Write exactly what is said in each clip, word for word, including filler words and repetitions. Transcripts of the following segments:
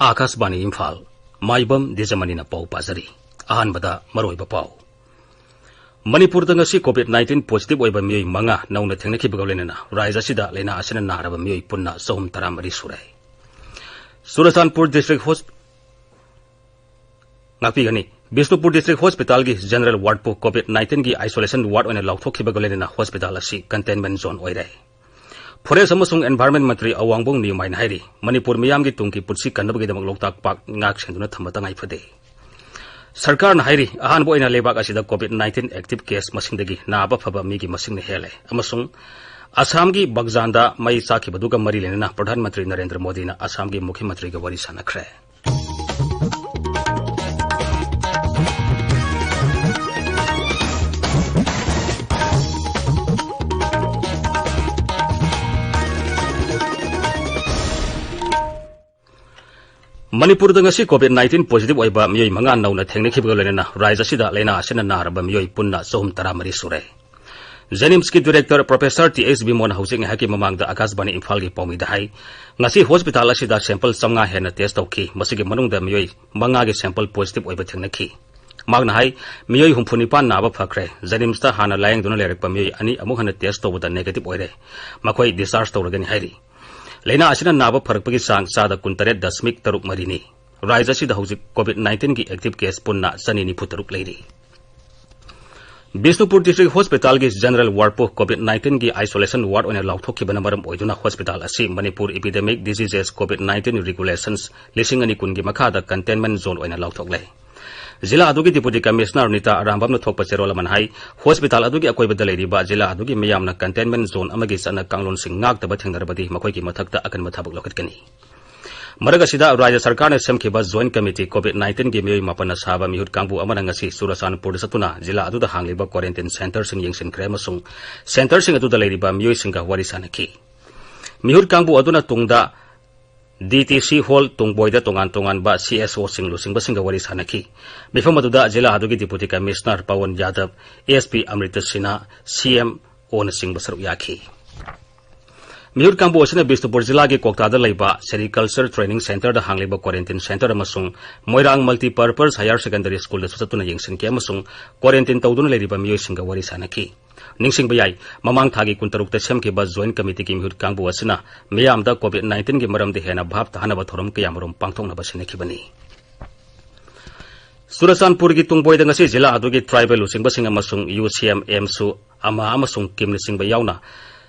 ꯑꯥꯀꯥꯁꯕꯥꯅꯤ ꯏꯝꯐꯥꯜ, ꯃꯥꯏꯕꯝ ꯗꯤꯖꯃꯅꯤꯅ ꯄꯥꯎ ꯄꯥꯖꯔꯤ꯫ ꯑꯍꯥꯟꯕꯗ ꯃꯔꯨꯑꯣꯏꯕ ꯄꯥꯎ꯫ ꯃꯅꯤꯄꯨꯔꯗ ꯉꯁꯤ COVID nineteen positive ꯑꯣꯏꯕ ꯃꯤꯑꯣꯏ ꯃꯉꯥ ꯅꯧꯅ ꯊꯦꯡꯅꯈꯤꯕꯒ ꯂꯣꯏꯅꯅ ꯔꯥꯖ꯭ꯌ ꯑꯁꯤꯗ ꯂꯥꯏꯅꯥ ꯑꯁꯤꯅ ꯅꯥꯔꯕ ꯃꯤꯑꯣꯏ ꯄꯨꯟꯅ ꯆꯍꯨꯝ ꯇꯔꯥꯃꯔꯤ ꯁꯨꯔꯦ꯫ Churachandpur district hos-, ꯉꯥꯛꯄꯤꯒꯅꯤ꯫ Bishnupur district hospitalꯒꯤ general wardꯄꯨ COVID nineteenꯒꯤ isolation ward ꯑꯣꯏꯅ ꯂꯥꯎꯊꯣꯛꯈꯤꯕꯒ ꯂꯣꯏꯅꯅ hospital ꯑꯁꯤ containment zone ꯑꯣꯏꯔꯦ꯫ Forest ꯑꯃꯁꯨꯡ environment ꯃꯟꯇ꯭ꯔꯤ ꯑꯋꯥꯡꯕꯣꯡ ꯅꯤꯌꯨꯃꯥꯏꯅ ꯍꯥꯏꯔꯤ, ꯃꯅꯤꯄꯨꯔ ꯃꯤꯌꯥꯝꯒꯤ ꯇꯨꯡꯒꯤ ꯄꯨꯟꯁꯤ ꯀꯟꯅꯕꯒꯤꯗꯃꯛ ꯂꯣꯛꯇꯥꯛ ꯄꯥꯠ ꯉꯥꯛ ꯁꯦꯟꯗꯨꯅ ꯊꯝꯕ ꯇꯉꯥꯏ ꯐꯗꯦ꯫ ꯁꯔꯀꯥꯔꯅ ꯍꯥꯏꯔꯤ, ꯑꯍꯥꯟꯕ ꯑꯣꯏꯅ ꯂꯩꯕꯥꯛ ꯑꯁꯤꯗ COVID nineteen active case ꯃꯁꯤꯡꯗꯒꯤ ꯅꯥꯕ ꯐꯕ ꯃꯤꯒꯤ ꯃꯁꯤꯡꯅ ꯍꯦꯜꯂꯦ ꯑꯃꯁꯨꯡ ꯑꯁꯥꯝꯒꯤ ꯕꯒꯖꯥꯟꯗ ꯃꯩ ꯆꯥꯛꯈꯤꯕꯗꯨꯒ ꯃꯔꯤ ꯂꯩꯅꯅ ꯄ꯭ꯔꯙꯥꯟ ꯃꯟꯇ꯭ꯔꯤ ꯅꯔꯦꯟꯗ꯭ꯔ ꯃꯣꯗꯤꯅ ꯑꯁꯥꯝꯒꯤ ꯃꯨꯈ꯭ꯌ ꯃꯟꯇ꯭ꯔꯤꯒ ꯋꯥꯔꯤ ꯁꯥꯟꯅꯈ꯭ꯔꯦ꯫ ꯃꯅꯤꯄꯨꯔꯗ ꯉꯁꯤ COVID nineteen positive ꯑꯣꯏꯕ ꯃꯤꯑꯣꯏ ꯃꯉꯥ ꯅꯧꯅ ꯊꯦꯡꯅꯈꯤꯕꯒ ꯂꯣꯏꯅꯅ ꯔꯥꯖ꯭ꯌ ꯑꯁꯤꯗ ꯂꯥꯏꯅꯥ ꯑꯁꯤꯅ ꯅꯥꯔꯕ ꯃꯤꯑꯣꯏ ꯄꯨꯟꯅ ꯆꯍꯨꯝ ꯇꯔꯥꯃꯔꯤ ꯁꯨꯔꯦ꯫ JNIMSꯀꯤ director Professor T H ꯕꯤꯃꯣꯟꯅ ꯍꯧꯖꯤꯛ ꯉꯥꯏꯍꯥꯛꯀꯤ ꯃꯃꯥꯡꯗ ꯑꯥꯀꯥꯁꯕꯥꯅꯤ ꯏꯝꯐꯥꯜꯒꯤ ꯄꯥꯎꯃꯤꯗ ꯍꯥꯏ, ꯉꯁꯤ hospital ꯑꯁꯤꯗ sample ꯆꯥꯝꯃꯉꯥ ꯍꯦꯟꯅ test ꯇꯧꯈꯤ꯫ ꯃꯁꯤꯒꯤ ꯃꯅꯨꯡꯗ ꯃꯤꯑꯣꯏ ꯃꯉꯥꯒꯤ sample positive ꯑꯣꯏꯕ ꯊꯦꯡꯅꯈꯤ꯫ ꯃꯍꯥꯛꯅ ꯍꯥꯏ, ꯃꯤꯑꯣꯏ ꯍꯨꯝꯐꯨ ꯅꯤꯄꯥꯟ ꯅꯥꯕ ꯐꯈ꯭ꯔꯦ꯫ JNIMSꯇ ꯍꯥꯟꯅ ꯂꯥꯌꯦꯡꯗꯨꯅ ꯂꯩꯔꯛꯄ ꯃꯤꯑꯣꯏ ꯑꯅꯤ ꯑꯃꯨꯛ ꯍꯟꯅ test ꯇꯧꯕꯗ negative ꯑꯣꯏꯔꯦ꯫ ꯃꯈꯣꯏ discharge ꯇꯧꯔꯒꯅꯤ ꯍꯥꯏꯔꯤ꯫ ꯂꯥꯏꯅꯥ ꯑꯁꯤꯅ ꯅꯥꯕ ꯐꯔꯛꯄꯒꯤ ꯆꯥꯡ ꯆꯥꯗ ꯀꯨꯟꯇꯔꯦꯠ ꯗꯁꯃꯤꯛ ꯇꯔꯨꯛ ꯃꯔꯤꯅꯤ꯫ ꯔꯥꯖ꯭ꯌ ꯑꯁꯤꯗ ꯍꯧꯖꯤꯛ COVID nineteenꯒꯤ active case ꯄꯨꯟꯅ ꯆꯅꯤ ꯅꯤꯐꯨ ꯇꯔꯨꯛ ꯂꯩꯔꯤ꯫ Bishnupur district hospitalꯒꯤ general wardꯄꯨ COVID nineteenꯒꯤ isolation ward ꯑꯣꯏꯅ ꯂꯥꯎꯊꯣꯛꯈꯤꯕꯅ ꯃꯔꯝ ꯑꯣꯏꯗꯨꯅ hospital ꯑꯁꯤ Manipur Epidemic Diseases COVID nineteen Regulations ꯂꯤꯁꯤꯡ ꯑꯅꯤ ꯀꯨꯟꯒꯤ ꯃꯈꯥꯗ containment zone ꯑꯣꯏꯅ ꯂꯥꯎꯊꯣꯛꯂꯦ꯫ ꯖꯤꯂꯥ ꯑꯗꯨꯒꯤ Deputy Commissioner ꯅꯤꯇꯥ ꯑꯔꯥꯝꯕꯝꯅ ꯊꯣꯛꯄ ꯆꯦꯔꯣꯜ ꯑꯃꯅ ꯍꯥꯏ, hospital ꯑꯗꯨꯒꯤ ꯑꯀꯣꯏꯕꯗ ꯂꯩꯔꯤꯕ ꯖꯤꯂꯥ ꯑꯗꯨꯒꯤ ꯃꯤꯌꯥꯝꯅ containment zone ꯑꯃꯒꯤ ꯆꯠꯅ ꯀꯥꯡꯂꯣꯟꯁꯤꯡ ꯉꯥꯛꯇꯕ ꯊꯦꯡꯅꯔꯕꯗꯤ ꯃꯈꯣꯏꯒꯤ ꯃꯊꯛꯇ ꯑꯀꯟꯕ ꯊꯕꯛ ꯂꯧꯈꯠꯀꯅꯤ꯫ ꯃꯔꯛ ꯑꯁꯤꯗ ꯔꯥꯖ꯭ꯌ ꯁꯔꯀꯥꯔꯅ ꯁꯦꯝꯈꯤꯕ Joint Committee COVID nineteenꯒꯤ ꯃꯤꯑꯣꯏ ꯃꯥꯄꯟꯅ ꯁꯥꯕ ꯃꯤꯍꯨꯠ ꯀꯥꯡꯕꯨ ꯑꯃꯅ ꯉꯁꯤ ꯆꯨꯔꯆꯥꯟꯄꯨꯔꯗ ꯆꯠꯇꯨꯅ ꯖꯤꯂꯥ ꯑꯗꯨꯗ ꯍꯥꯡꯂꯤꯕ quarantine centreꯁꯤꯡ ꯌꯦꯡꯁꯤꯟꯈ꯭ꯔꯦ ꯑꯃꯁꯨꯡ centreꯁꯤꯡ ꯑꯗꯨꯗ ꯂꯩꯔꯤꯕ ꯃꯤꯑꯣꯏꯁꯤꯡꯒ ꯋꯥꯔꯤ ꯁꯥꯅꯈꯤ꯫ ꯃꯤꯍꯨꯠ ꯀꯥꯡꯕꯨ ꯑꯗꯨꯅ ꯇꯨꯡꯗ DTC Hall ꯇꯨꯡꯕꯣꯏꯗ ꯇꯣꯉꯥꯟ ꯇꯣꯉꯥꯟꯕ CSOꯁꯤꯡ ꯂꯨꯆꯤꯡꯕꯁꯤꯡꯒ ꯋꯥꯔꯤ ꯁꯥꯅꯈꯤ꯫ ꯃꯤꯐꯝ ꯑꯗꯨꯗ ꯖꯤꯂꯥ ꯑꯗꯨꯒꯤ Deputy Commissioner ꯄꯋꯟ ꯌꯥꯗꯕ, SP ꯑꯃ꯭ꯔꯤꯇꯥ ꯁꯤꯟꯍꯥ, CMOꯅꯆꯤꯡꯕ ꯁꯔꯨꯛ ꯌꯥꯈꯤ꯫ ꯃꯤꯍꯨꯠ ꯀꯥꯡꯕꯨ ꯑꯁꯤꯅ ꯕꯤꯁꯅꯨꯄꯨꯔ ꯖꯤꯂꯥꯒꯤ ꯀꯣꯛꯇꯥꯗ ꯂꯩꯕ Sericulture Training Centreꯗ ꯍꯥꯡꯂꯤꯕ Quarantine Centre ꯑꯃꯁꯨꯡ ꯃꯣꯏꯔꯥꯡ Multipurpose Higher Secondary Schoolꯗꯁꯨ ꯆꯠꯇꯨꯅ ꯌꯦꯡꯁꯤꯟꯈꯤ ꯑꯃꯁꯨꯡ quarantine ꯇꯧꯗꯨꯅ ꯂꯩꯔꯤꯕ ꯃꯤꯑꯣꯏꯁꯤꯡꯒ ꯋꯥꯔꯤ ꯁꯥꯅꯈꯤ꯫ ꯅꯤꯡꯁꯤꯡꯕ ꯌꯥꯏ, ꯃꯃꯥꯡ ꯊꯥꯒꯤ ꯀꯨꯟꯇꯔꯨꯛꯇ ꯁꯦꯝꯈꯤꯕ Joint Committeeꯒꯤ ꯃꯤꯍꯨꯠ ꯀꯥꯡꯕꯨ ꯑꯁꯤꯅ ꯃꯤꯌꯥꯝꯗ COVID nineteenꯒꯤ ꯃꯔꯝꯗ ꯍꯦꯟꯅ ꯚꯥꯞ ꯇꯥꯍꯟꯅꯕ ꯊꯧꯔꯝ ꯀꯌꯥꯃꯔꯨꯝ ꯄꯥꯡꯊꯣꯛꯅꯕ ꯁꯤꯟꯅꯈꯤꯕꯅꯤ꯫ ꯆꯨꯔꯆꯥꯟꯄꯨꯔꯒꯤ ꯇꯨꯡꯕꯣꯏꯗ ꯉꯁꯤ ꯖꯤꯂꯥ ꯑꯗꯨꯒꯤ tribal ꯂꯨꯆꯤꯡꯕꯁꯤꯡ ꯑꯃꯁꯨꯡ UCM, AMSU, ꯑꯃꯥ ꯑꯃꯁꯨꯡ KIMꯅꯆꯤꯡꯕ ꯌꯥꯎꯅ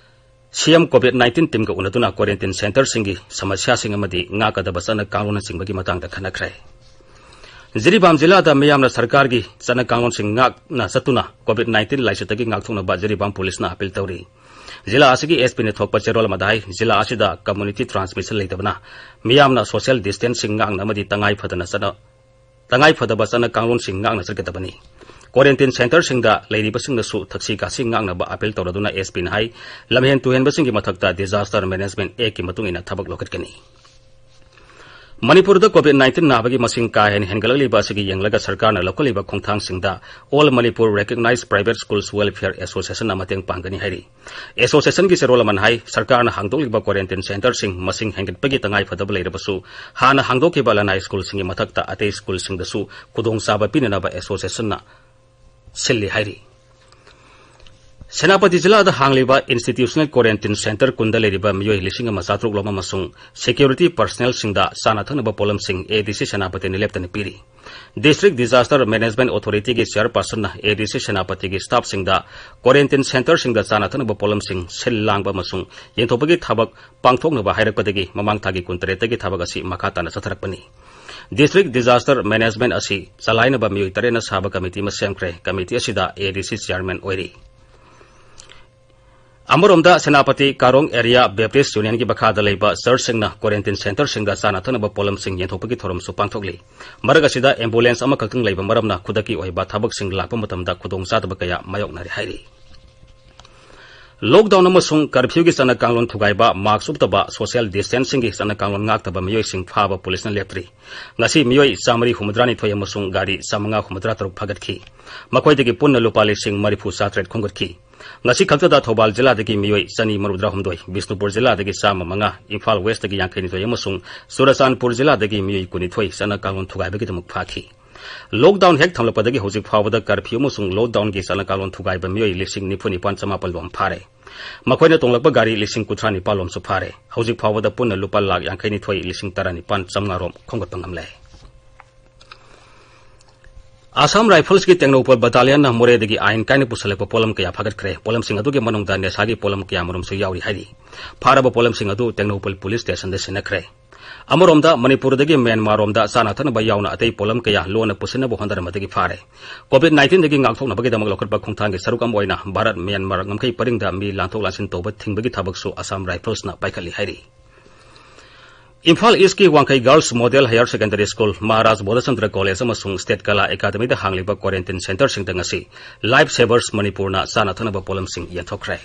CM COVID nineteen teamꯒ ꯎꯅꯗꯨꯅ quarantine centreꯁꯤꯡꯒꯤ ꯁꯃꯁ꯭ꯌꯥꯁꯤꯡ ꯑꯃꯗꯤ ꯉꯥꯛꯀꯗꯕ ꯆꯠꯅ ꯀꯥꯡꯂꯣꯟꯅꯆꯤꯡꯕꯒꯤ ꯃꯇꯥꯡꯗ ꯈꯟꯅꯈ꯭ꯔꯦ꯫ ꯖꯤꯔꯤꯕꯥꯝ ꯖꯤꯂꯥꯗ ꯃꯤꯌꯥꯝꯅ ꯁꯔꯀꯥꯔꯒꯤ ꯆꯠꯅ ꯀꯥꯡꯂꯣꯟꯁꯤꯡ ꯉꯥꯛꯅ ꯆꯠꯇꯨꯅ COVID nineteen ꯂꯥꯏꯆꯠꯇꯒꯤ ꯉꯥꯛꯊꯣꯛꯅꯕ ꯖꯤꯔꯤꯕꯥꯝ ꯄꯨꯂꯤꯁꯅ appeal ꯇꯧꯔꯤ꯫ ꯖꯤꯂꯥ ꯑꯁꯤꯒꯤ SPꯅ ꯊꯣꯛꯄ ꯆꯦꯔꯣꯜ ꯑꯃꯗ ꯍꯥꯏ, ꯖꯤꯂꯥ ꯑꯁꯤꯗ community transmission ꯂꯩꯇꯕꯅ ꯃꯤꯌꯥꯝꯅ social distancing ꯉꯥꯛꯅ ꯑꯃꯗꯤ ꯇꯉꯥꯏ ꯐꯗꯅ ꯆꯠꯅ, ꯇꯉꯥꯏ ꯐꯗꯕ ꯆꯠꯅ ꯀꯥꯡꯂꯣꯟꯁꯤꯡ ꯉꯥꯛꯅ ꯆꯠꯀꯗꯕꯅꯤ꯫ Quarantine centreꯁꯤꯡꯗ ꯂꯩꯔꯤꯕꯁꯤꯡꯅꯁꯨ ꯊꯛꯁꯤ ꯈꯥꯁꯤ ꯉꯥꯛꯅꯕ appeal ꯇꯧꯔꯗꯨꯅ SPꯅ ꯍꯥꯏ, ꯂꯝꯍꯦꯟ ꯇꯨꯍꯦꯟꯕꯁꯤꯡꯒꯤ ꯃꯊꯛꯇ Disaster Management Actꯀꯤ ꯃꯇꯨꯡ ꯏꯟꯅ ꯊꯕꯛ ꯂꯧꯈꯠꯀꯅꯤ꯫ ꯃꯅꯤꯄꯨꯔꯗ COVID nineteen ꯅꯥꯕꯒꯤ ꯃꯁꯤꯡ ꯀꯥ ꯍꯦꯟꯅ ꯍꯦꯟꯒꯠꯂꯛꯂꯤꯕ ꯑꯁꯤꯒꯤ ꯌꯦꯡꯂꯒ ꯁꯔꯀꯥꯔꯅ ꯂꯧꯈꯠꯂꯤꯕ ꯈꯣꯡꯊꯥꯡꯁꯤꯡꯗ All Manipur Recognized Private Schools Welfare Associationꯅ ꯃꯇꯦꯡ ꯄꯥꯡꯒꯅꯤ ꯍꯥꯏꯔꯤ꯫ Associationꯒꯤ ꯆꯦꯔꯣꯜ ꯑꯃꯅ ꯍꯥꯏ, ꯁꯔꯀꯥꯔꯅ ꯍꯥꯡꯗꯣꯛꯂꯤꯕ quarantine centreꯁꯤꯡ ꯃꯁꯤꯡ ꯍꯦꯟꯒꯠꯄꯒꯤ ꯇꯉꯥꯏ ꯐꯗꯕ ꯂꯩꯔꯕꯁꯨ, ꯍꯥꯟꯅ ꯍꯥꯡꯗꯣꯛꯈꯤꯕ ꯂꯅꯥꯏ schoolꯁꯤꯡꯒꯤ ꯃꯊꯛꯇ ꯑꯇꯩ schoolꯁꯤꯡꯗꯁꯨ ꯈꯨꯗꯣꯡꯆꯥꯕ ꯄꯤꯅꯅꯕ associationꯅ ꯁꯤꯜꯂꯤ ꯍꯥꯏꯔꯤ꯫ ꯁꯦꯅꯥꯄꯇꯤ ꯖꯤꯂꯥꯗ ꯍꯥꯡꯂꯤꯕ Institutional Quarantine Centre ꯀꯨꯟꯗ ꯂꯩꯔꯤꯕ ꯃꯤꯑꯣꯏ ꯂꯤꯁꯤꯡ ꯑꯃ ꯆꯥꯇ꯭ꯔꯨꯛ ꯂꯣꯝ ꯑꯃꯁꯨꯡ security personnelꯁꯤꯡꯗ ꯆꯥꯅ ꯊꯛꯅꯕ ꯄꯣꯠꯂꯝꯁꯤꯡ ADC ꯁꯦꯅꯥꯄꯇꯤꯅ ꯂꯦꯞꯇꯅ ꯄꯤꯔꯤ꯫ District Disaster Management Authorityꯒꯤ chairpersonꯅ ADC ꯁꯦꯅꯥꯄꯇꯤꯒꯤ staffꯁꯤꯡꯗ quarantine centreꯁꯤꯡꯗ ꯆꯥꯅ ꯊꯛꯅꯕ ꯄꯣꯠꯂꯝꯁꯤꯡ ꯁꯤꯜ ꯂꯥꯡꯕ ꯑꯃꯁꯨꯡ ꯌꯦꯟꯊꯣꯛꯄꯒꯤ ꯊꯕꯛ ꯄꯥꯡꯊꯣꯛꯅꯕ ꯍꯥꯏꯔꯛꯄꯗꯒꯤ ꯃꯃꯥꯡ ꯊꯥꯒꯤ ꯀꯨꯟꯇꯔꯦꯠꯇꯒꯤ ꯊꯕꯛ ꯑꯁꯤ ꯃꯈꯥ ꯇꯥꯅ ꯆꯠꯊꯔꯛꯄꯅꯤ꯫ District Disaster Management ꯑꯁꯤ ꯆꯂꯥꯏꯅꯕ ꯃꯤꯑꯣꯏ ꯇꯔꯦꯠꯅ ꯁꯥꯕ committee ꯑꯃ ꯁꯦꯝꯈ꯭ꯔꯦ꯫ Committee ꯑꯁꯤꯗ ADC chairman ꯑꯣꯏꯔꯤ꯫ ꯑꯃꯔꯣꯝꯗ, ꯁꯦꯅꯥꯄꯇꯤ ꯀꯥꯔꯣꯡ area Baptist Unionꯒꯤ ꯃꯈꯥꯗ ꯂꯩꯕ churchꯁꯤꯡꯅ quarantine centreꯁꯤꯡꯗ ꯆꯥꯅ ꯊꯛꯅꯕ ꯄꯣꯠꯂꯝꯁꯤꯡ ꯌꯦꯟꯊꯣꯛꯄꯒꯤ ꯊꯧꯔꯝꯁꯨ ꯄꯥꯡꯊꯣꯛꯂꯤ꯫ ꯃꯔꯛ ꯑꯁꯤꯗ, ambulance ꯑꯃꯈꯛꯇꯪ ꯂꯩꯕ ꯃꯔꯝꯅ ꯈꯨꯗꯛꯀꯤ ꯑꯣꯏꯕ ꯊꯕꯛꯁꯤꯡ ꯂꯥꯛꯄ ꯃꯇꯝꯗ ꯈꯨꯗꯣꯡꯆꯥꯗꯕ ꯀꯌꯥ ꯃꯥꯌꯣꯛꯅꯔꯦ ꯍꯥꯏꯔꯤ꯫ Lockdown ꯑꯃꯁꯨꯡ curfewꯒꯤ ꯆꯠꯅ ꯀꯥꯡꯂꯣꯟ ꯊꯨꯒꯥꯏꯕ, mask ꯎꯞꯇꯕ, social distancingꯒꯤ ꯆꯠꯅ ꯀꯥꯡꯂꯣꯟ ꯉꯥꯛꯇꯕ ꯃꯤꯑꯣꯏꯁꯤꯡ ꯐꯥꯕ ꯄꯨꯂꯤꯁꯅ ꯂꯦꯞꯇ꯭ꯔꯤ꯫ ꯉꯁꯤ ꯃꯤꯑꯣꯏ ꯆꯥꯃꯔꯤ ꯍꯨꯝꯐꯨꯇꯔꯥꯅꯤꯊꯣꯏ ꯑꯃꯁꯨꯡ ꯒꯥꯔꯤ ꯆꯥꯃꯉꯥ ꯍꯨꯝꯐꯨꯇꯔꯥ ꯇꯔꯨꯛ ꯐꯥꯒꯠꯈꯤ꯫ ꯃꯈꯣꯏꯗꯒꯤ ꯄꯨꯟꯅ ꯂꯨꯄꯥ ꯂꯤꯁꯤꯡ ꯃꯔꯤꯐꯨ ꯆꯥꯇꯔꯦꯠ ꯈꯣꯝꯒꯠꯈꯤ꯫ ꯉꯁꯤ ꯈꯛꯇꯗ ꯊꯧꯕꯥꯜ ꯖꯤꯂꯥꯗꯒꯤ ꯃꯤꯑꯣꯏ ꯆꯅꯤ ꯃꯧꯗ꯭ꯔꯥ ꯍꯨꯝꯗꯣꯏ, ꯕꯤꯁꯅꯨꯄꯨꯔ ꯖꯤꯂꯥꯗꯒꯤ ꯆꯥꯝꯃ ꯃꯉꯥ, ꯏꯝꯐꯥꯜ ꯋꯦꯁꯇꯒꯤ ꯌꯥꯡꯈꯩ ꯅꯤꯊꯣꯏ ꯑꯃꯁꯨꯡ ꯆꯨꯔꯆꯥꯟꯄꯨꯔ ꯖꯤꯂꯥꯗꯒꯤ ꯃꯤꯑꯣꯏ ꯀꯨꯟꯅꯤꯊꯣꯏ ꯆꯠꯅ ꯀꯥꯡꯂꯣꯟ ꯊꯨꯒꯥꯏꯕꯒꯤꯗꯃꯛ ꯐꯥꯈꯤ꯫ ꯂꯣꯛꯗꯥꯎꯟ ꯍꯦꯛ ꯊꯝꯂꯛꯄꯗꯒꯤ ꯍꯧꯖꯤꯛ ꯐꯥꯎꯕꯗ ꯀꯔꯐ꯭ꯌꯨ ꯑꯃꯁꯨꯡ ꯂꯣꯛꯗꯥꯎꯟꯒꯤ ꯆꯠꯅ ꯀꯥꯡꯂꯣꯟ ꯊꯨꯒꯥꯏꯕ ꯃꯤꯑꯣꯏ ꯂꯤꯁꯤꯡ ꯅꯤꯐꯨ ꯅꯤꯄꯥꯟ ꯆꯃꯥꯄꯜ ꯂꯣꯝ ꯐꯥꯔꯦ꯫ ꯃꯈꯣꯏꯅ ꯇꯣꯡꯂꯛꯄ ꯒꯥꯔꯤ ꯂꯤꯁꯤꯡ ꯀꯨꯟꯊ꯭ꯔꯥ ꯅꯤꯄꯥꯜ ꯂꯣꯝꯁꯨ ꯐꯥꯔꯦ꯫ ꯍꯧꯖꯤꯛ ꯐꯥꯎꯕꯗ ꯄꯨꯟꯅ ꯂꯨꯄꯥ ꯂꯥꯈ ꯌꯥꯡꯈꯩ ꯅꯤꯊꯣꯏ ꯂꯤꯁꯤꯡ ꯇꯔꯥ ꯅꯤꯄꯥꯟ ꯆꯥꯝꯃꯉꯥ ꯔꯣꯝ ꯈꯣꯝꯒꯠꯄ ꯉꯝꯂꯦ꯫ ꯑꯁꯥꯝ ꯔꯥꯏꯐꯜꯁꯀꯤ ꯇꯦꯡꯅꯧꯄꯜ ꯕꯠꯇꯥꯂꯤꯌꯟꯅ ꯃꯣꯔꯦꯗꯒꯤ ꯑꯥꯏꯟ ꯀꯥꯏꯅ ꯄꯨꯁꯜꯂꯛꯄ ꯄꯣꯠꯂꯝ ꯀꯌꯥ ꯐꯥꯒꯠꯈ꯭ꯔꯦ꯫ ꯄꯣꯠꯂꯝꯁꯤꯡ ꯑꯗꯨꯒꯤ ꯃꯅꯨꯡꯗ ꯅꯦꯁꯥꯒꯤ ꯄꯣꯠꯂꯝ ꯀꯌꯥꯃꯔꯨꯝꯁꯨ ꯌꯥꯎꯔꯤ ꯍꯥꯏꯔꯤ꯫ ꯐꯥꯔꯕ ꯄꯣꯠꯂꯝꯁꯤꯡ ꯑꯗꯨ ꯇꯦꯡꯅꯧꯄꯜ ꯄꯨꯂꯤꯁ ꯁ꯭ꯇꯦꯁꯟꯗ ꯁꯤꯟꯅꯈ꯭ꯔꯦ꯫ ꯑꯃꯔꯣꯝꯗ ꯃꯅꯤꯄꯨꯔꯗꯒꯤ ꯃ꯭ꯌꯥꯟꯃꯥꯔꯔꯣꯝꯗ ꯆꯥꯅ ꯊꯛꯅꯕ ꯌꯥꯎꯅ ꯑꯇꯩ ꯄꯣꯠꯂꯝ ꯀꯌꯥ ꯂꯣꯟꯅ ꯄꯨꯁꯤꯟꯅꯕ ꯍꯣꯠꯅꯔꯝꯕꯗꯒꯤ ꯐꯥꯔꯦ꯫ ꯀꯣꯚꯤꯗ ꯅꯥꯏꯟꯇꯤꯟꯗꯒꯤ ꯉꯥꯛꯊꯣꯛꯅꯕꯒꯤꯗꯃꯛ ꯂꯧꯈꯠꯄ ꯈꯣꯡꯊꯥꯡꯒꯤ ꯁꯔꯨꯛ ꯑꯃ ꯑꯣꯏꯅ ꯚꯥꯔꯠ ꯃ꯭ꯌꯥꯟꯃꯥꯔ ꯉꯝꯈꯩ ꯄꯔꯤꯡꯗ ꯃꯤ ꯂꯥꯟꯊꯣꯛ ꯂꯥꯟꯁꯤꯟ ꯇꯧꯕ ꯊꯤꯡꯕꯒꯤ ꯊꯕꯛꯁꯨ ꯑꯁꯥꯝ ꯔꯥꯏꯐꯜꯁꯅ ꯄꯥꯏꯈꯠꯂꯤ ꯍꯥꯏꯔꯤ꯫ ꯏꯝꯐꯥꯜ ꯏꯁꯀꯤ Wangkhei girls model higher secondary school, Maharaj Bodhchandra college ꯑꯃꯁꯨꯡ ꯁ꯭ꯇꯦꯠ ꯀꯂꯥ ꯑꯦꯀꯥꯗꯃꯤꯗ ꯍꯥꯡꯂꯤꯕ ꯀ꯭ꯋꯥꯔꯦꯟꯇꯤꯟ ꯁꯦꯟꯇꯔꯁꯤꯡꯗ ꯉꯁꯤ ꯂꯥꯏꯐ ꯁꯦꯚꯔꯁ ꯃꯅꯤꯄꯨꯔꯅ ꯆꯥꯅ ꯊꯛꯅꯕ ꯄꯣꯠꯂꯝꯁꯤꯡ ꯌꯦꯟꯊꯣꯛꯈ꯭ꯔꯦ꯫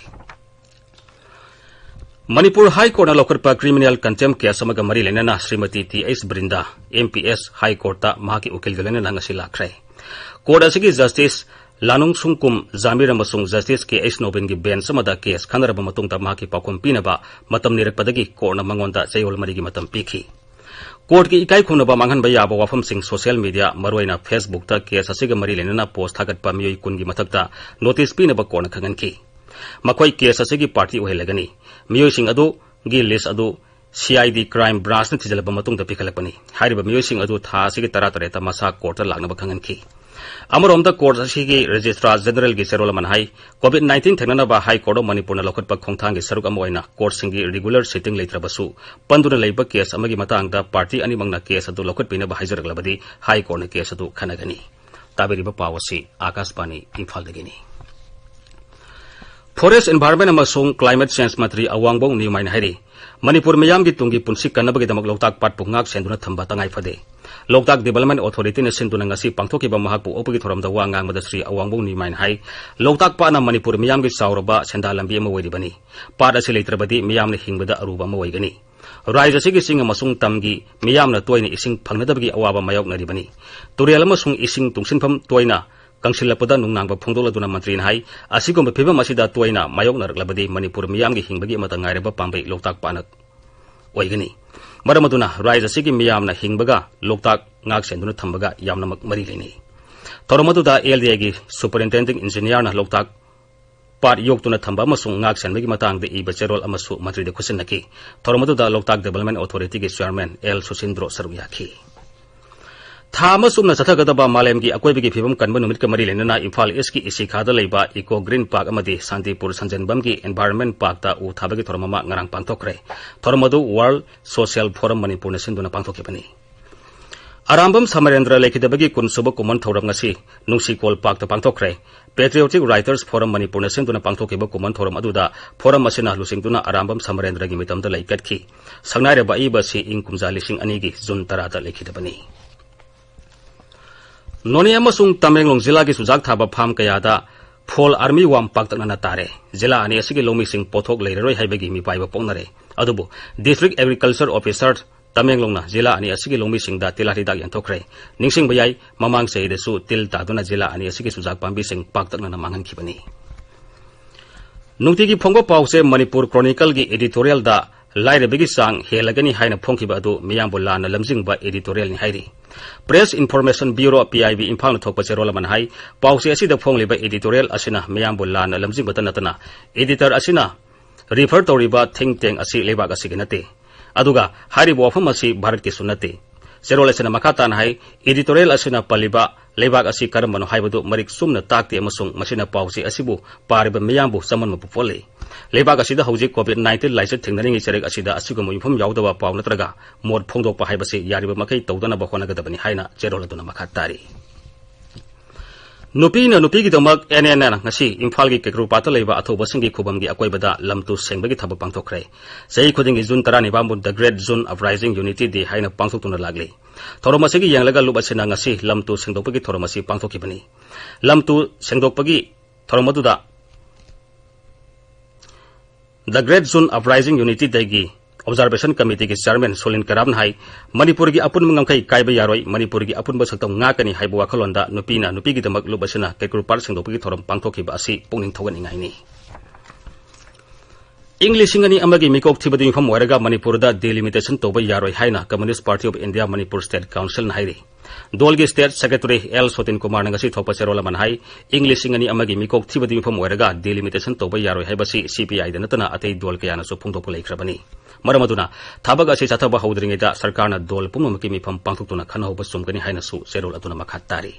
ꯃꯅꯤꯄꯨꯔ ꯍꯥꯏ ꯀꯣꯔꯠꯅ ꯂꯧꯈꯠꯄ ꯀ꯭ꯔꯤꯃꯤꯅꯦꯜ ꯀꯟꯇꯦꯝ ꯀꯦꯁ ꯑꯃꯒ ꯃꯔꯤ ꯂꯩꯅꯅ Shrimati T H Brinda, M P S high ꯀꯣꯔꯠꯇ ꯃꯍꯥꯛꯀꯤ ꯎꯀꯤꯜꯒ ꯂꯣꯏꯅꯅ ꯉꯁꯤ ꯂꯥꯛꯈ꯭ꯔꯦ꯫ ꯀꯣꯔꯠ ꯑꯁꯤꯒꯤ ꯖꯁꯇꯤꯁ ꯂꯥꯅꯨꯡꯁꯨꯡꯀꯨꯝ ꯖꯥꯃꯤꯔ ꯑꯃꯁꯨꯡ ꯖꯁꯇꯤꯁ ꯀꯦ ꯑꯩꯆ ꯅꯣꯕꯤꯟꯒꯤ ꯕꯦꯟꯆ ꯑꯃꯗ ꯀꯦꯁ ꯈꯟꯅꯔꯕ ꯃꯇꯨꯡꯗ ꯃꯍꯥꯛꯀꯤ ꯄꯥꯎꯈꯨꯝ ꯄꯤꯅꯕ ꯃꯇꯝ ꯅꯤꯔꯛꯄꯗꯒꯤ ꯀꯣꯔꯠꯅ ꯃꯉꯣꯟꯗ ꯆꯌꯣꯜ ꯃꯔꯤꯒꯤ ꯃꯇꯝ ꯄꯤꯈꯤ꯫ ꯀꯣꯔꯠꯀꯤ ꯏꯀꯥꯏ ꯈꯨꯝꯅꯕ ꯃꯥꯡꯍꯟꯕ ꯌꯥꯕ ꯋꯥꯐꯝꯁꯤꯡ ꯁꯣꯁꯤꯌꯦꯜ ꯃꯤꯗꯤꯌꯥ, ꯃꯔꯨꯑꯣꯏꯅ ꯐꯦꯁꯕꯨꯛꯇ ꯀꯦꯁ ꯑꯁꯤꯒ ꯃꯔꯤ ꯂꯩꯅꯅ ꯄꯣꯁ ꯊꯥꯒꯠꯄ ꯃꯤꯑꯣꯏ ꯀꯨꯟꯒꯤ ꯃꯊꯛꯇ ꯅꯣꯇꯤꯁ ꯄꯤꯅꯕ ꯀꯣꯔꯠꯅ ꯈꯪꯍꯟꯈꯤ꯫ ꯃꯈꯣꯏ ꯀꯦꯁ ꯑꯁꯤꯒꯤ ꯄꯥꯔꯇꯤ ꯑꯣꯏꯍꯜꯂꯒꯅꯤ꯫ ꯃꯤꯑꯣꯏꯁꯤꯡ ꯑꯗꯨꯒꯤ ꯂꯤꯁ ꯑꯗꯨ ꯁꯤ ꯑꯥꯏ ꯗꯤ ꯀ꯭ꯔꯥꯏꯝ ꯕ꯭ꯔꯥꯟꯆꯅ ꯊꯤꯖꯤꯜꯂꯕ ꯃꯇꯨꯡꯗ ꯄꯤꯈꯠꯂꯛꯄꯅꯤ꯫ ꯍꯥꯏꯔꯤꯕ ꯃꯤꯑꯣꯏꯁꯤꯡ ꯑꯗꯨ ꯊꯥ ꯑꯁꯤꯒꯤ ꯇꯔꯥ ꯇꯔꯦꯠꯇ ꯃꯁꯥ ꯀꯣꯔꯠꯇ ꯂꯥꯛꯅꯕ ꯈꯪꯍꯟꯈꯤ꯫ ꯑꯃꯔꯣꯝꯗ ꯀꯣꯔꯠ ꯑꯁꯤꯒꯤ ꯔꯦꯖꯤꯁꯇ꯭ꯔꯥꯔ ꯖꯦꯅꯔꯦꯜꯒꯤ ꯆꯦꯔꯣꯜ ꯑꯃꯅ ꯍꯥꯏ, ꯀꯣꯚꯤꯗ ꯅꯥꯏꯟꯇꯤꯟ ꯊꯦꯡꯅꯅꯕ ꯍꯥꯏ ꯀꯣꯔꯠ ꯑꯣꯐ ꯃꯅꯤꯄꯨꯔꯅ ꯂꯧꯈꯠꯄ ꯈꯣꯡꯊꯥꯡꯒꯤ ꯁꯔꯨꯛ ꯑꯃ ꯑꯣꯏꯅ ꯀꯣꯔꯠꯁꯤꯡꯒꯤ ꯔꯤꯒꯨꯂꯔ ꯁꯤꯇꯤꯡ ꯂꯩꯇ꯭ꯔꯕꯁꯨ ꯄꯟꯗꯨꯅ ꯂꯩꯕ ꯀꯦꯁ ꯑꯃꯒꯤ ꯃꯇꯥꯡꯗ ꯄꯥꯔꯇꯤ ꯑꯅꯤꯃꯛꯅ ꯀꯦꯁ ꯑꯗꯨ ꯂꯧꯈꯠꯄꯤꯅꯕ ꯍꯥꯏꯖꯔꯛꯂꯕꯗꯤ ꯍꯥꯏ ꯀꯣꯔꯠꯅ ꯀꯦꯁ ꯑꯗꯨ ꯈꯟꯅꯒꯅꯤ꯫ ꯇꯥꯕꯤꯔꯤꯕ ꯄꯥꯎ ꯑꯁꯤ ꯑꯥꯀꯥꯁꯕꯥꯅꯤ ꯏꯝꯐꯥꯜꯗꯒꯤꯅꯤ꯫ ꯐꯣꯔꯦꯁ, ꯏꯟꯚꯥꯏꯔꯟꯃꯦꯟ ꯑꯃꯁꯨꯡ ꯀ꯭ꯂꯥꯏꯃꯦꯠ ꯆꯦꯟꯖ ꯃꯟꯇ꯭ꯔꯤ ꯑꯋꯥꯡꯕꯧ ꯅꯤꯌꯨꯃꯥꯏꯅ ꯍꯥꯏꯔꯤ, ꯃꯅꯤꯄꯨꯔ ꯃꯤꯌꯥꯝꯒꯤ ꯇꯨꯡꯒꯤ ꯄꯨꯟꯁꯤ ꯀꯟꯅꯕꯒꯤꯗꯃꯛ ꯂꯣꯛꯇꯥꯛ ꯄꯥꯠꯄꯨ ꯉꯥꯛ ꯁꯦꯟꯗꯨꯅ ꯊꯝꯕ ꯇꯉꯥꯏ ꯐꯗꯦ꯫ ꯂꯣꯛꯇꯥꯛ ꯗꯤꯕꯦꯂꯞꯃꯦꯟ ꯑꯣꯊꯣꯔꯤꯇꯤꯅ ꯁꯤꯟꯗꯨꯅ ꯉꯁꯤ ꯄꯥꯡꯊꯣꯛꯈꯤꯕ ꯃꯍꯥꯛꯄꯨ ꯑꯣꯛꯄꯒꯤ ꯊꯧꯔꯝꯗ ꯋꯥ ꯉꯥꯡꯕꯗ ꯁ꯭ꯔꯤ ꯑꯋꯥꯡꯕꯧ ꯅꯤꯌꯨꯃꯥꯏꯅ ꯍꯥꯏ, ꯂꯣꯛꯇꯥꯛ ꯄꯥꯠꯅ ꯃꯅꯤꯄꯨꯔ ꯃꯤꯌꯥꯝꯒꯤ ꯆꯥꯎꯔꯕ ꯁꯦꯟꯗꯥ ꯂꯝꯕꯤ ꯑꯃ ꯑꯣꯏꯔꯤꯕꯅꯤ꯫ ꯄꯥꯠ ꯑꯁꯤ ꯂꯩꯇ꯭ꯔꯕꯗꯤ ꯃꯤꯌꯥꯝꯅ ꯍꯤꯡꯕꯗ ꯑꯔꯨꯕ ꯑꯃ ꯑꯣꯏꯒꯅꯤ꯫ ꯔꯥꯏꯖ꯭ꯌ ꯑꯁꯤꯒꯤ ꯆꯤꯡ ꯑꯃꯁꯨꯡ ꯇꯝꯒꯤ ꯃꯤꯌꯥꯝꯅ ꯇꯣꯏꯅ ꯏꯁꯤꯡ ꯐꯪꯅꯗꯕꯒꯤ ꯑꯋꯥꯕ ꯃꯥꯌꯣꯛꯅꯔꯤꯕꯅꯤ꯫ ꯇꯨꯔꯦꯜ ꯑꯃꯁꯨꯡ ꯏꯁꯤꯡ ꯇꯨꯡꯁꯤꯟꯐꯝ ꯇꯣꯏꯅ ꯀꯪꯁꯤꯜꯂꯛꯄꯗ ꯅꯨꯡꯅꯥꯡꯕ ꯐꯣꯡꯗꯣꯛꯂꯗꯨꯅ ꯃꯟꯇ꯭ꯔꯤꯅ ꯍꯥꯏ, ꯑꯁꯤꯒꯨꯝꯕ ꯐꯤꯕꯝ ꯑꯁꯤꯗ ꯇꯣꯏꯅ ꯃꯥꯌꯣꯛꯅꯔꯛꯂꯕꯗꯤ ꯃꯅꯤꯄꯨꯔ ꯃꯤꯌꯥꯝꯒꯤ ꯍꯤꯡꯕꯒꯤ ꯑꯃꯠꯇ ꯉꯥꯏꯔꯕ ꯄꯥꯝꯕꯩ ꯂꯣꯛꯇꯥꯛ ꯄꯥꯠꯅ ꯑꯣꯏꯒꯅꯤ꯫ ꯃꯔꯝ ꯑꯗꯨꯅ ꯔꯥꯏꯖ ꯑꯁꯤꯒꯤ ꯃꯤꯌꯥꯝꯅ ꯍꯤꯡꯕꯒ ꯂꯣꯛꯇꯥꯛ ꯉꯥꯛ ꯁꯦꯟꯗꯨꯅ ꯊꯝꯕꯒ ꯌꯥꯝꯅꯃꯛ ꯃꯔꯤ ꯂꯩꯅꯩ꯫ ꯊꯧꯔꯝ ꯑꯗꯨꯗ ꯑꯦꯜ ꯗꯤ ꯑꯦꯒꯤ superintendent engineerꯅ ꯂꯣꯛꯇꯥꯛ ꯄꯥꯠ ꯌꯣꯛꯇꯨꯅ ꯊꯝꯕ ꯑꯃꯁꯨꯡ ꯉꯥꯛ ꯁꯦꯟꯕꯒꯤ ꯃꯇꯥꯡꯗ ꯏꯕ ꯆꯦꯔꯣꯜ ꯑꯃꯁꯨ ꯃꯟꯇ꯭ꯔꯤꯗ ꯈꯨꯠꯁꯤꯟꯅꯈꯤ꯫ ꯊꯧꯔꯝ ꯑꯗꯨꯗ ꯂꯣꯛꯇꯥꯛ Development Authorityꯒꯤ chairman ꯑꯦꯜ ꯁꯨꯁꯤꯟꯗ꯭ꯔꯣ ꯁꯔꯨꯛ ꯌꯥꯈꯤ꯫ ꯊꯥ ꯑꯃ ꯆꯨꯞꯅ ꯆꯠꯊꯒꯗꯕ ꯃꯥꯂꯦꯝꯒꯤ ꯑꯀꯣꯏꯕꯒꯤ ꯐꯤꯕꯝ ꯀꯟꯕ ꯅꯨꯃꯤꯠꯀ ꯃꯔꯤ ꯂꯩꯅꯅ ꯏꯝꯐꯥꯜ ꯏꯁꯀꯤ ꯏꯁꯤꯈꯥꯗ ꯂꯩꯕ Eco Green Park ꯑꯃꯗꯤ ꯁꯥꯟꯇꯤꯄꯨꯔ ꯁꯟꯖꯦꯟꯕꯝꯒꯤ Environment Parkꯇ ꯎ ꯊꯥꯕꯒꯤ ꯊꯧꯔꯝ ꯑꯃ ꯉꯔꯥꯡ ꯄꯥꯡꯊꯣꯛꯈ꯭ꯔꯦ꯫ ꯊꯧꯔꯝ ꯑꯗꯨ World Social Forum ꯃꯅꯤꯄꯨꯔꯅ ꯁꯤꯟꯗꯨꯅ ꯄꯥꯡꯊꯣꯛꯈꯤꯕꯅꯤ꯫ ꯑꯔꯥꯝꯕꯝ ꯁꯃꯔꯦꯟꯗ꯭ꯔ ꯂꯩꯈꯤꯗꯕꯒꯤ ꯀꯨꯟ ꯁꯨꯕ ꯀꯨꯝꯑꯣꯟ ꯊꯧꯔꯝ ꯉꯁꯤ ꯅꯨꯡꯁꯤꯀꯣꯜ ꯄꯥꯔꯛꯇ ꯄꯥꯡꯊꯣꯛꯈ꯭ꯔꯦ꯫ Patriotic Writers Forum ꯃꯅꯤꯄꯨꯔꯅ ꯁꯤꯟꯗꯨꯅ ꯄꯥꯡꯊꯣꯛꯈꯤꯕ ꯀꯨꯝꯑꯣꯟ ꯊꯧꯔꯝ ꯑꯗꯨꯗ forum ꯑꯁꯤꯅ ꯂꯨꯆꯤꯡꯗꯨꯅ ꯑꯔꯥꯝꯕꯝ ꯁꯃꯔꯦꯟꯗ꯭ꯔꯒꯤ ꯃꯤꯇꯝꯗ ꯂꯩꯀꯠꯈꯤ꯫ ꯁꯛꯅꯥꯏꯔꯕ ꯑꯏꯕ ꯑꯁꯤ ꯏꯪ ꯀꯨꯝꯖꯥ ꯂꯤꯁꯤꯡ ꯑꯅꯤꯒꯤ ꯖꯨꯟ ꯇꯔꯥꯗ ꯂꯩꯈꯤꯗꯕꯅꯤ꯫ ꯅꯣꯅꯦ ꯑꯃꯁꯨꯡ ꯇꯃꯦꯡꯂꯣꯡ ꯖꯤꯂꯥꯒꯤ ꯆꯨꯖꯥꯛ ꯊꯥꯕ ꯐꯥꯔꯝ ꯀꯌꯥꯗ fall army worm ꯄꯥꯛꯇꯛꯅꯅ ꯇꯥꯔꯦ꯫ ꯖꯤꯂꯥ ꯑꯅꯤ ꯑꯁꯤꯒꯤ ꯂꯧꯃꯤꯁꯤꯡ ꯄꯣꯠꯊꯣꯛ ꯂꯩꯔꯔꯣꯏ ꯍꯥꯏꯕꯒꯤ ꯃꯤꯄꯥꯏꯕ ꯄꯣꯛꯅꯔꯦ꯫ ꯑꯗꯨꯕꯨ District Agriculture Officer ꯇꯃꯦꯡꯂꯣꯡꯅ ꯖꯤꯂꯥ ꯑꯅꯤ ꯑꯁꯤꯒꯤ ꯂꯧꯃꯤꯁꯤꯡꯗ ꯇꯤꯜꯍꯥꯠ ꯍꯤꯗꯥꯛ ꯌꯦꯟꯊꯣꯛꯈ꯭ꯔꯦ꯫ ꯅꯤꯡꯁꯤꯡꯕ ꯌꯥꯏ, ꯃꯃꯥꯡ ꯆꯍꯤꯗꯁꯨ ꯇꯤꯜ ꯇꯥꯗꯨꯅ ꯖꯤꯂꯥ ꯑꯅꯤ ꯑꯁꯤꯒꯤ ꯆꯨꯖꯥꯛ ꯄꯥꯝꯕꯤꯁꯤꯡ ꯄꯥꯛꯇꯛꯅꯅ ꯃꯥꯡꯍꯟꯈꯤꯕꯅꯤ꯫ ꯅꯨꯡꯇꯤꯒꯤ ꯐꯣꯡꯕ ꯄꯥꯎꯁꯦ ꯃꯅꯤꯄꯨꯔ Chronicleꯒꯤ editorialꯗ ꯂꯥꯏꯔꯕꯒꯤ ꯆꯥꯡ ꯍꯦꯜꯂꯒꯅꯤ ꯍꯥꯏꯅ ꯐꯣꯡꯈꯤꯕ ꯑꯗꯨ ꯃꯤꯌꯥꯝꯕꯨ ꯂꯥꯟꯅ ꯂꯝꯖꯤꯡꯕ editorialꯅꯤ ꯍꯥꯏꯔꯤ꯫ Press Information Bureau, P I B, ꯏꯝꯐꯥꯜꯅ ꯊꯣꯛꯄ ꯆꯦꯔꯣꯜ ꯑꯃꯅ ꯍꯥꯏ, ꯄꯥꯎꯆꯦ ꯑꯁꯤꯗ ꯐꯣꯡꯂꯤꯕ editorial ꯑꯁꯤꯅ ꯃꯤꯌꯥꯝꯕꯨ ꯂꯥꯟꯅ ꯂꯝꯖꯤꯡꯕꯇ ꯅꯠꯇꯅ editor ꯑꯁꯤꯅ refer ꯇꯧꯔꯤꯕ think tank ꯑꯁꯤ ꯂꯩꯕꯥꯛ ꯑꯁꯤꯒꯤ ꯅꯠꯇꯦ꯫ ꯑꯗꯨꯒ ꯍꯥꯏꯔꯤꯕ ꯋꯥꯐꯝ ꯑꯁꯤ ꯚꯥꯔꯠꯀꯤꯁꯨ ꯅꯠꯇꯦ꯫ ꯆꯦꯔꯣꯜ ꯑꯁꯤꯅ ꯃꯈꯥ ꯇꯥꯅ ꯍꯥꯏ, editorial ꯑꯁꯤꯅ ꯄꯜꯂꯤꯕ ꯂꯩꯕꯥꯛ ꯑꯁꯤ ꯀꯔꯝꯕꯅꯣ ꯍꯥꯏꯕꯗꯨ ꯃꯔꯤꯛ ꯆꯨꯝꯅ ꯇꯥꯛꯇꯦ ꯑꯃꯁꯨꯡ ꯃꯁꯤꯅ ꯄꯥꯎꯆꯦ ꯑꯁꯤꯕꯨ ꯄꯥꯔꯤꯕ ꯃꯤꯌꯥꯝꯕꯨ ꯆꯃꯝꯅꯕ ꯄꯣꯛꯍꯜꯂꯤ꯫ ꯂꯩꯕꯥꯛ ꯑꯁꯤꯗ ꯍꯧꯖꯤꯛ COVID nineteen ꯂꯥꯏꯆꯠ ꯊꯦꯡꯅꯔꯤꯉꯩ ꯆꯔꯦꯛ ꯑꯁꯤꯗ ꯑꯁꯤꯒꯨꯝꯕ ꯃꯤꯐꯝ ꯌꯥꯎꯗꯕ ꯄꯥꯎ ꯅꯠꯇ꯭ꯔꯒ ꯃꯣꯠ ꯐꯣꯡꯗꯣꯛꯄ ꯍꯥꯏꯕꯁꯤ ꯌꯥꯔꯤꯕ ꯃꯈꯩ ꯇꯧꯗꯅꯕ ꯍꯣꯠꯅꯒꯗꯕꯅꯤ ꯍꯥꯏꯅ ꯆꯦꯔꯣꯜ ꯑꯗꯨꯅ ꯃꯈꯥ ꯇꯥꯔꯤ꯫ ꯅꯨꯄꯤꯅ ꯅꯨꯄꯤꯒꯤꯗꯃꯛ N N N ꯉꯁꯤ ꯏꯝꯐꯥꯜꯒꯤ ꯀꯦꯀ꯭ꯔꯨꯄꯥꯠꯇ ꯂꯩꯕ ꯑꯊꯧꯕꯁꯤꯡꯒꯤ ꯈꯨꯕꯝꯒꯤ ꯑꯀꯣꯏꯕꯗ ꯂꯝ ꯇꯨ ꯁꯦꯡꯕꯒꯤ ꯊꯕꯛ ꯄꯥꯡꯊꯣꯛꯈ꯭ꯔꯦ꯫ ꯆꯍꯤ ꯈꯨꯗꯤꯡꯒꯤ June ꯇꯔꯥꯅꯤꯄꯥꯟꯕꯨ The Great June Uprising Unity Day ꯍꯥꯏꯅ ꯄꯥꯡꯊꯣꯛꯇꯨꯅ ꯂꯥꯛꯂꯤ꯫ ꯊꯧꯔꯝ ꯑꯁꯤꯒꯤ ꯌꯦꯡꯂꯒ ꯂꯨꯞ ꯑꯁꯤꯅ ꯉꯁꯤ ꯂꯝ ꯇꯨ ꯁꯦꯡꯗꯣꯛꯄꯒꯤ ꯊꯧꯔꯝ ꯑꯁꯤ ꯄꯥꯡꯊꯣꯛꯈꯤꯕꯅꯤ꯫ ꯂꯝ ꯇꯨ ꯁꯦꯡꯗꯣꯛꯄꯒꯤ ꯊꯧꯔꯝ ꯑꯗꯨꯗ The Great June Uprising Unity Dayꯒꯤ Observation Committeeꯒꯤ Chairman ꯁꯣꯂꯤꯟ ꯀꯔꯥꯝꯅ ꯍꯥꯏ, ꯃꯅꯤꯄꯨꯔꯒꯤ ꯑꯄꯨꯟꯕ ꯉꯝꯈꯩ ꯀꯥꯏꯕ ꯌꯥꯔꯣꯏ, ꯃꯅꯤꯄꯨꯔꯒꯤ ꯑꯄꯨꯟꯕ ꯁꯛꯇꯝ ꯉꯥꯛꯀꯅꯤ ꯍꯥꯏꯕ ꯋꯥꯈꯜꯂꯣꯟꯗ ꯅꯨꯄꯤꯅ ꯅꯨꯄꯤꯒꯤꯗꯃꯛ ꯂꯨꯞ ꯑꯁꯤꯅ ꯀꯦꯀ꯭ꯔꯨ ꯄꯥꯔꯛ ꯁꯦꯡꯗꯣꯛꯄꯒꯤ ꯊꯧꯔꯝ ꯄꯥꯡꯊꯣꯛꯈꯤꯕ ꯑꯁꯤ ꯄꯨꯛꯅꯤꯡ ꯊꯧꯒꯠꯅꯤꯡꯉꯥꯏꯅꯤ꯫ ꯏꯪ ꯂꯤꯁꯤꯡ ꯑꯅꯤ ꯑꯃꯒꯤ ꯃꯤꯀꯣꯛ ꯊꯤꯕꯗ ꯌꯨꯝꯐꯝ ꯑꯣꯏꯔꯒ ꯃꯅꯤꯄꯨꯔꯗ delimitation ꯇꯧꯕ ꯌꯥꯔꯣꯏ ꯍꯥꯏꯅ Communist Party of India Manipur State Councilꯅ ꯍꯥꯏꯔꯤ꯫ ꯗꯣꯜꯒꯤ State Secretary ꯑꯦꯜ ꯁꯣꯇꯤꯟ ꯀꯨꯃꯥꯔꯅ ꯉꯁꯤ ꯊꯣꯛꯄ ꯆꯦꯔꯣꯜ ꯑꯃꯅ ꯍꯥꯏ, ꯏꯪ ꯂꯤꯁꯤꯡ ꯑꯅꯤ ꯑꯃꯒꯤ ꯃꯤꯀꯣꯛ ꯊꯤꯕꯗ ꯌꯨꯝꯐꯝ ꯑꯣꯏꯔꯒ delimitation ꯇꯧꯕ ꯌꯥꯔꯣꯏ ꯍꯥꯏꯕꯁꯤ CPIꯗ ꯅꯠꯇꯅ ꯑꯇꯩ ꯗꯣꯜ ꯀꯌꯥꯅꯁꯨ ꯐꯣꯡꯗꯣꯛꯄ ꯂꯩꯈ꯭ꯔꯕꯅꯤ꯫ ꯃꯔꯝ ꯑꯗꯨꯅ ꯊꯕꯛ ꯑꯁꯤ ꯆꯠꯊꯕ ꯍꯧꯗ꯭ꯔꯤꯉꯩꯗ ꯁꯔꯀꯥꯔꯅ ꯗꯣꯜ ꯄꯨꯝꯅꯃꯛꯀꯤ ꯃꯤꯐꯝ ꯄꯥꯡꯊꯣꯛꯇꯨꯅ ꯈꯟꯅꯍꯧꯕ ꯆꯨꯝꯒꯅꯤ ꯍꯥꯏꯅꯁꯨ ꯆꯦꯔꯣꯜ ꯑꯗꯨꯅ ꯃꯈꯥ ꯇꯥꯔꯤ꯫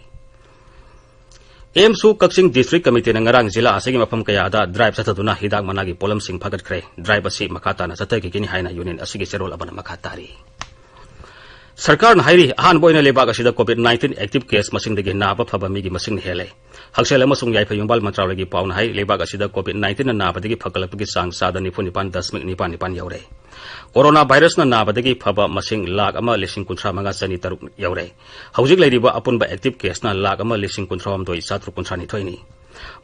ꯑꯦꯝꯁꯨ ꯀꯛꯆꯤꯡ District Committeeꯅ ꯉꯔꯥꯡ ꯖꯤꯂꯥ ꯑꯁꯤꯒꯤ ꯃꯐꯝ ꯀꯌꯥꯗ drive ꯆꯠꯊꯗꯨꯅ ꯍꯤꯗꯥꯛ ꯃꯅꯥꯒꯤ ꯄꯣꯠꯂꯝꯁꯤꯡ ꯐꯒꯠꯈ꯭ꯔꯦ꯫ Drive ꯑꯁꯤ ꯃꯈꯥ ꯇꯥꯅ ꯆꯠꯊꯈꯤꯒꯅꯤ ꯍꯥꯏꯅ union ꯑꯁꯤꯒꯤ ꯆꯦꯔꯣꯜ ꯑꯃꯅ ꯃꯈꯥ ꯇꯥꯔꯤ꯫ ꯁꯔꯀꯥꯔꯅ ꯍꯥꯏꯔꯤ, ꯑꯍꯥꯟꯕ ꯑꯣꯏꯅ ꯂꯩꯕꯥꯛ ꯑꯁꯤꯗ COVID nineteen active case ꯃꯁꯤꯡꯗꯒꯤ ꯅꯥꯕ ꯐꯕ ꯃꯤꯒꯤ ꯃꯁꯤꯡꯅ ꯍꯦꯜꯂꯦ꯫ ꯍꯛꯁꯦꯜ ꯑꯃꯁꯨꯡ ꯌꯥꯏꯐ ꯌꯨꯝꯕꯥꯜ ꯃꯟꯇ꯭ꯔꯥꯂꯌꯒꯤ ꯄꯥꯎꯅ ꯍꯥꯏ, ꯂꯩꯕꯥꯛ ꯑꯁꯤꯗ COVID nineteenꯅ ꯅꯥꯕꯗꯒꯤ ꯐꯒꯠꯂꯛꯄꯒꯤ ꯆꯥꯡ ꯆꯥꯗ ꯅꯤꯐꯨ ꯅꯤꯄꯥꯟ ꯗꯁꯃꯤꯛ ꯅꯤꯄꯥꯟ ꯅꯤꯄꯥꯟ ꯌꯧꯔꯦ꯫ Corona virusꯅ ꯅꯥꯕꯗꯒꯤ ꯐꯕ ꯃꯁꯤꯡ ꯂꯥꯈ ꯑꯃ ꯂꯤꯁꯤꯡ ꯀꯨꯟꯊ꯭ꯔꯥ ꯃꯉꯥ ꯆꯅꯤ ꯇꯔꯨꯛ ꯌꯧꯔꯦ꯫ ꯍꯧꯖꯤꯛ ꯂꯩꯔꯤꯕ ꯑꯄꯨꯟꯕ active caseꯅ ꯂꯥꯈ ꯑꯃ ꯂꯤꯁꯤꯡ ꯀꯨꯟꯊ꯭ꯔꯥ ꯍꯨꯝꯗꯣꯏ ꯆꯥꯇ꯭ꯔꯨꯛ ꯀꯨꯟꯊ꯭ꯔꯥ ꯅꯤꯊꯣꯏꯅꯤ꯫